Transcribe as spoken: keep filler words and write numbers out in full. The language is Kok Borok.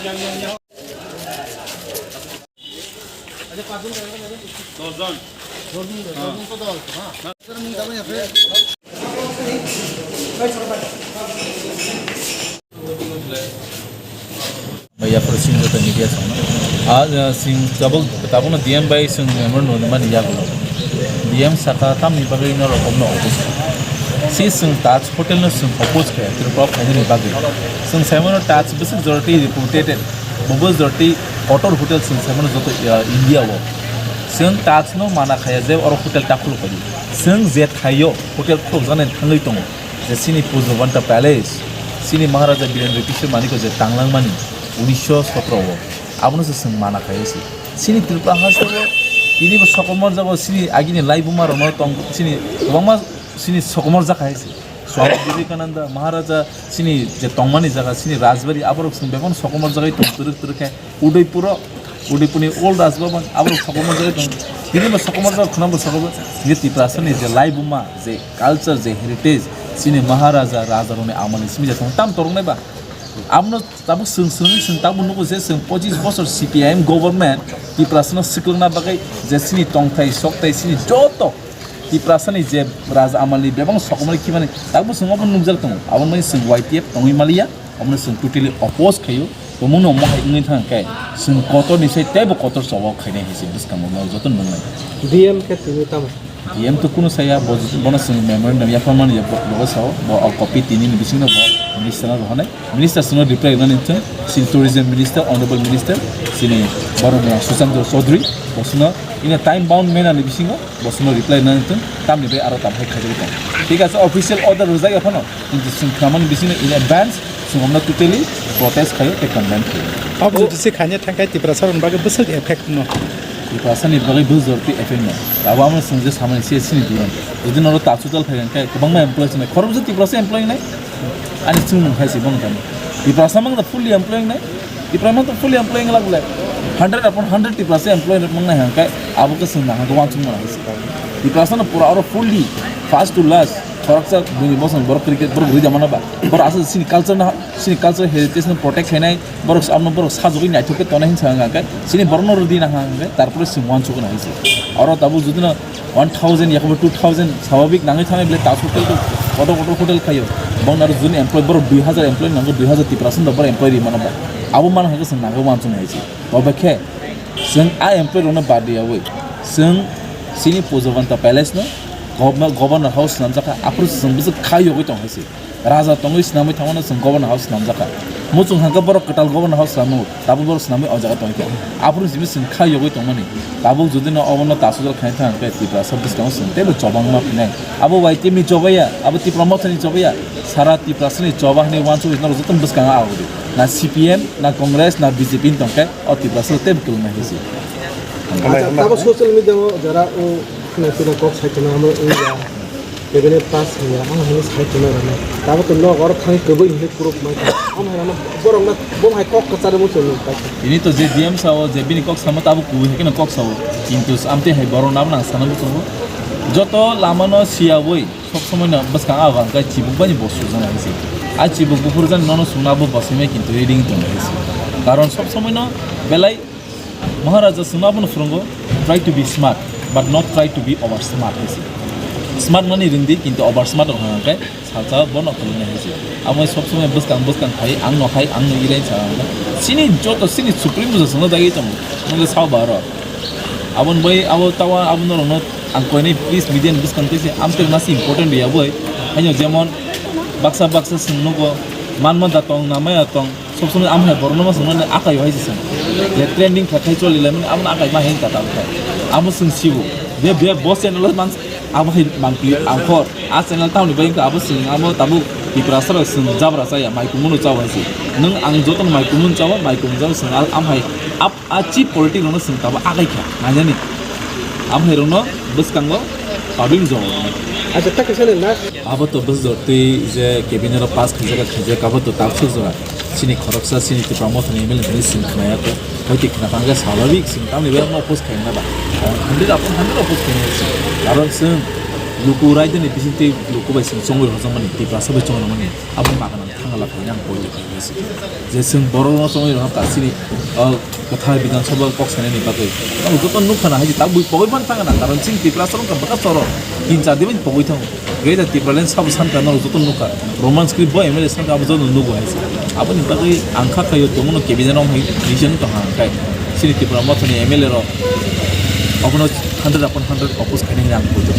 Bai yapor sing joto media song no. A, a, sing tabuk, tabuk no D M bai sing member no mani yagulo. D M saka tamni bagwi no rokom no oppose. Si sing Taj Hotel no sing oppose khe Tripura phainani bagwi. Sing saimano Taj bwswk joroti reputed, bo bwswk joroti kotor hotel sing saimano joto, a, India o. Sing Taj no mana khaya je oro hotel ta khuluk pai. Sing je thaio hotel khuluk jani thangwi tongo. Je chini Pujabanta Palace, chini Maharaja Birendra Kishore Manikya je tanglangmani unisho sotro o, abono se chwng mana khaio se. Chini Tripura haste o tini bo sokomor jago chini agini laibuma rokno tong chini kwbangma chini sokomor jak hai se. Swami Vivekananda Maharaja chini je tongmani jaga chini Rajbari aborok chwng bebak sokomor jagwi tong twrwk twrwk khe. Udaipuro, Udaipurni old Rajbhavan, abo sokomorjak tong. Tini bo sokomorjak khuna bo sokomor. Je Tiprasani je laibuma, je culture, je heritage, chini Maharaja, Raja rokni amani simi je tong tam toroknai ba. Abono tabuk swng swngwi swng tabuk nugo je swng pochis bosor C P I M government Tiprasano swkwlwngna bagwi je chini tongthai sokthai chini joto Tiprasani je Raja amalni bebak sokomori khimani tabuk swng obo nukjak tongo. Aboni bagwi swng Y T F tongwi maliya. Omono chwng totally oppose khaio. Tongmungno omo hai wngwi thang khe chwng kotor ni sai teibo kotor choba khainai hai se bwskango joto nungnai. D M khe tini tamo? D M to kunu saya, bo, bono chwng memorandum yapharmani ya bo, bo sao, bo o copy tini ni bisingo bo minister no rohornai. Minister chwngno reply rwnani wngthung, chini tourism minister, honorable minister, chini borok Sushant Chaudhary, bo chwngno in a time bound manner ni bisingo bo chwngno reply rwnani wngthung, tamni bai aro tam hai khaijagwi tong. Thik ase, official order rwjak ya phano, kintu chwng khnamani bisingo in advance chwng omno totally protest khaio tei condemn khaio. Abo jodi se khaina thangkhe Tiprasa rokni bagwi bwswk effect no? Tiprasa ni bagwi bwswk jor twi effect no. Abo amo chwng je samani se chini duran. Jodi noro Taj Hotel phai khe kwbangma employees nai khoroksa Tiprasa employee nai. Ani chwng mung khai se bono kani. Tiprasa mang da fully employee nai. Tiprasa mang da fully employee nglak le. Hundred upon hundred Tiprasa employee rok mang nai hangkai abo khe chwng nahang khe wansuk mano hai se. Tiprasa no pura oro fully first to last. Khoroksa bini bosong borok cricket borok rwi da mano ba. Borok aswk chini culture no, chini culture heritage no protect khainai. Borok abono borok sajagwi naithok khe tonai hinwi sa wngkha khe chini borok no rwdi nang kha hwnkhe tarpore chwng wansuk nai se. Oro tabuk jodi no one thousand yakhabo two thousand swababik nangwi thangnai bwle Taj Hotel to kotor kotor hotel khaio. Bong naro juni employee borok dui hazar employee nango, dui hazar Tiprasa no borok employee ri mano ba. Abo man hwnkhe chwng nangwi wansuk nai se. Obo khe chwng a employee rokno bad riyawi chwng chini Pujabanta Palace no Governor, Governor House swnamjakha, aphuru chwng bwswk kha yogwi tong hai se. Raja tongwi swnamwi thangmano chwng Governor House swnamjakha. Muchung hangkhe borok kwtal Governor House swnamwi, tabuk borok swnamwi o jaga tongkha. Aphuru simi chwng kha yogwi tongmani. Tabuk jodi no obono Taj Hotel khaina thang khe Tiprasa bwskango chwng teibo chobangma phinai. Abo Y T F ni chobaiya, abo Tipra Motha ni chobaiya. Sara Tiprasa ni choba hwnwi wansugwi norok jotono bwskango agodi. Na C P M, na Congress, na B J P ni tongkhe o Tiprasa teibo kwlwng nai hai se. Acha, tamo social media o jara o khwna khwna kok sai tongma amo wngya. Cabinet pass hwnwi ya, amo hwnwi sai tongma rwna. Tamo to nok oro thangwi kwbwi hwnwi proof mankha. Amo hai rano borok no bo hai kok kwcharo muchung nung paikha. Ini to je D M sao, je bini kok samo tabo kubui hai kheno kok sao. Kintu amtwi hai borok no abo nang sana muchungo. Joto lama no siyawi, sob somoi no bwskang ago ang kai chibuk bani bo sujana hai se. A chibuk buphur jani nono sungna abo bosai mai kintu reading tong hai se. Karon sob somoi no belai Maharaja chwngno abono phwrwngo, "Try to be smart, but not try to be over smart," hai se. Smart mani rwngdi, kintu over smart wng kha hwnkhe salsa bono kwlwknai hai se. Amo sob somoi bwskang bwskang khai, "Ang no khai, ang no irai," sa wngkha. Chini joto chini supreme bwsa chwngno dagwi tongo, nwng sao ba oro. Aboni bai abo tawa abo norokno ang koinai please media ni bwskang twi se amtwk nasi important ya boi. Haino jemon baksa baksa chwng nugo manma da tong, namaya tong, Sob somoi amo hai borokno ma swngmani akai hai se chwng. Je trending kha khai choli lai mani amo akai ma heng ta ta khai. Amo chwng sibo. Be be bo channel o man amo hai mangpli angkhor. A channel tamni bai wngkha abo chwng amo tabuk Tiprasa rok chwng jabra chaya mai kumunu chao hai se. Nwng ang jotono mai kumunu chao mai kumunu chao chwng al am hai ap a chi politic rokno chwng tabuk akai kha. Nai jani. Amo hai rokno bwskango public jawab. Acha ta kaisa le last Abo to bwswk twi je cabinet o pass khaijak khaijak abo to tabswk jora. Chini khoroksa chini Tipra Mothani M L A hwnwi chwng khwnaya kho. Hoi twi khna tangkhe swabhabik chwng tamni bai oppose khaina ba. Hundred upon hundred oppose khaina se. Karon chwng luku raidani bisingtwi luku bai chwng chongwi hojak mani, Tiprasa bai chongwi mani. Abo maga nang thang Wala khaina ang poito khainai se. Je chwng borok no chongwi rwkha ta chini, o, kwthar Bidhan Sabha kok sanani bagwi. Ang joto nukha na hai se, tabuk pogwi man thangna, karon chini Tiprasa wngkha bwkha choro. Tin char din bai pogwi thango. Greater Tipraland sabo sankha norok joto nukha. Roman script bo M L A sankha abo joto nugo hai se. Aboni bagwi ang kha khaio tongmano cabinet rok hai decision tong ha khai. Chini Tipra Mothani M L A rok abono hundred upon hundred oppose khainai hinwi ang poito.